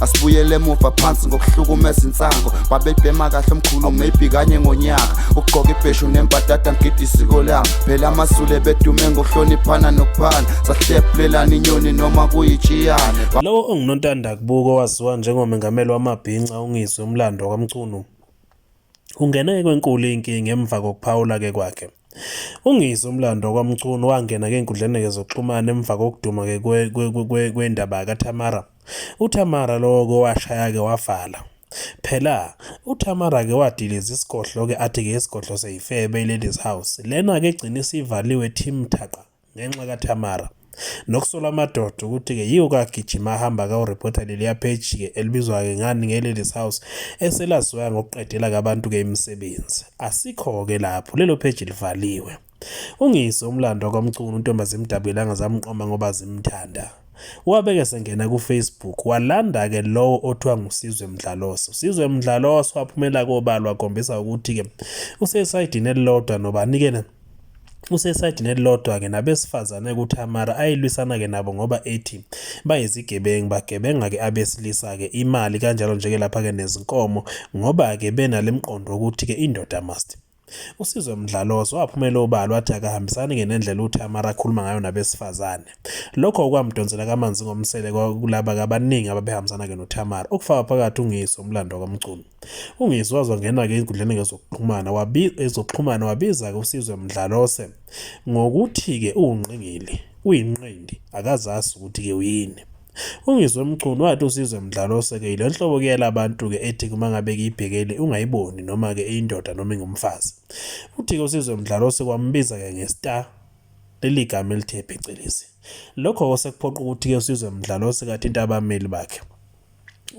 Asibuyele emuva phansi ngokuhlukumeza insango. Babebhema kahle omkhulu, maybe kanye ngonyaka. Ukugqoka ibheshu nembadada, ngigida isiko lami. Phela amaZulu bedume ngokuhloniphana nokuphana. Sahlephulelana inyoni noma kuyitshiyane. Lowo ongunontanda kubuka owaziwa njengomengameli wamabhinca, uNgizwe Umlando kaMchunu, ungene kwenkulu inkinga emva kokuphawula-ke kwakhe. UNgizwe Umlando kwaMchunu wangena-ke ey'nkundleni-ke zokuxhumana emva kokuduma-ke kwendaba kaThamara. UThamara lowo-ke washaya-ke wavala. Phela uThamara-ke wadiliza isigodlo-ke, athi-ke isigodlo seyifebe, i-Ladies House. Lena-ke egcine isivaliwe team thaqa ngenxa kaThamara. Nokusola amadoda ukuthi-ke yiwo kagijima ahamba kawu-report-a leliya page-ke elibizwa-ke ngani, nge-Ladies House, eselaziwa ngokuqedela-ke abantu-ke imisebenzi. Asikho-ke lapho, lelo page livaliwe. UNgizwe Umlando kwaMchunu, untombaze emdabukelanga zamqoma ngoba zimthanda. Wabe-ke sengena ku-Facebook, walanda-ke lowo othiwa nguSizwe Mdlalose. USizwe Mdlalose waphumela kobalwa, wakhombisa ukuthi-ke usesayidini elilodwa nobani-ke, usesayidini elilodwa-ke nabesifazane kuThamara ayilwisana-ke nabo, ngoba ethi bayizigebengu, bagebenga-ke abesilisa-ke imali, kanjalo nje-ke lapha-ke nezinkomo, ngoba-ke benale mqondo wokuthi-ke indoda must. USizwe Mdlalose waphumela obala, wathi akahambisani-ke nendlela uThamara akhuluma ngayo nabesifazane. Lokho kwamdonsela kamanzi ngomsele kulaba abaningi ababehambisana-ke noThamara, okufaka phakathi uNgizwe Umlando kaMchunu. UNgizwe wazongena-ke ey'nkundleni-ke zokuxhumana, wabiza-ke uSizwe Mdlalose ngokuthi-ke uwungqingili, uyinqindi, akazazi ukuthi-ke uyini. UNgizwe Mchunu wathi uSizwe Mdlalose-ke yile nhlobo-ke yalabantu-ke ethi uma ngabe kuyibhekele ungayiboni noma-ke iyindoda noma ingumfazi. Uthi-ke uSizwe Mdlalose kwambiza-ke nge-star, leli gama elithe phecelezi. Lokho-ke sekuphoqa ukuthi-ke uSizwe Mdlalose kathinta abameli bakhe.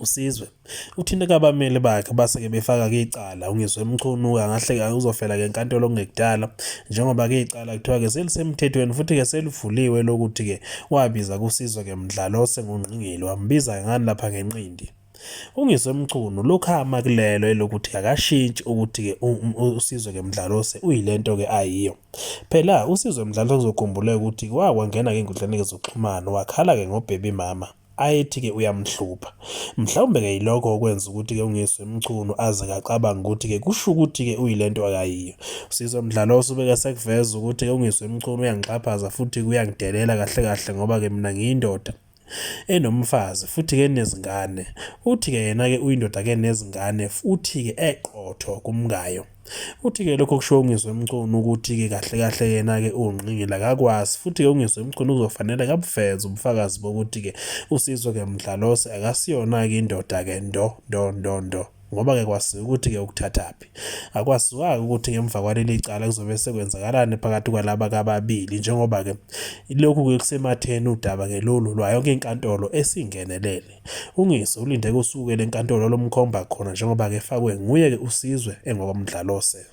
USizwe uthinteka abameli bakhe, base-ke befaka-ke icala. UNgizwe Mchunu angahle uzofela-ke enkantolo kungekudala, njengoba-ke icala kuthiwa-ke selisemthethweni futhi-ke selivuliwe lokuthi-ke wabiza kuSizwe-ke Mdlalose ngongqingili, wambiza ngani lapha, ngenqindi. UNgizwe Mchunu lokhu ama kulelo elokuthi akashintshi ukuthi-ke uSizwe-ke Mdlalose uyilento-ke ayiyo. Phela uSizwe Mdlalose kuzokhumbuleka ukuthi wakwangena-ke ey'nkundleni-ke zokuxhumana, wakhala-ke ngo-baby mama ayethi-ke uyamhlupha. Mhlawumbe-ke yilokho okwenza ukuthi-ke uNgizwe Mchunu aze kacabanga ukuthi-ke kusho ukuthi-ke uyilento akayiyo. Usizwe Mdlalose ubeke sekuveza ukuthi-ke uNgizwe Mchunu uyangixhaphaza futhi uyangidelela kahle kahle, ngoba-ke mina ngiyindoda enomfazi futhi-ke enezingane. Uthi-ke yena-ke uyindoda-ke nezingane futhi-ke eqotho kumkayo. Uthi-ke lokho kushiwo uNgizwe Mchunu ukuthi-ke kahle kahle yena-ke uwungqingili akakwazi, futhi-ke uNgizwe Mchunu kuzofanele kabuveze ubufakazi bokuthi-ke uSizwe-ke Mdlalose akasiyona-ke indoda-ke ndo ndo ndo ndo, ngoba-ke kwasiwa ukuthi-ke ukuthathaphi. Akwaziwa-ke ukuthi ngemva kwaleli cala kuzobe sekwenzakalani phakathi kwalaba kababili, njengoba-ke lokhu-ke kusematheni udaba-ke lolu lwayo yonke inkantolo esingenelele. UNgizwe ulinde usuku lenkantolo lomkhomba khona, njengoba-ke efakwe nguye-ke uSizwe engokwaMdlalose.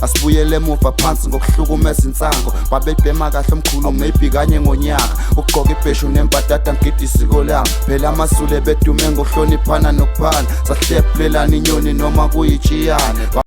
Asibuyele emuva phansi ngokuhlukumeza insango. Babebhema kahle omkhulu, maybe kanye ngonyaka. Ukugqoka ibheshu nembadada, ngigida isiko lami. Phela amaZulu bedume ngokuhloniphana nokuphana. Sahlephulelana inyoni noma kuyitshiyane.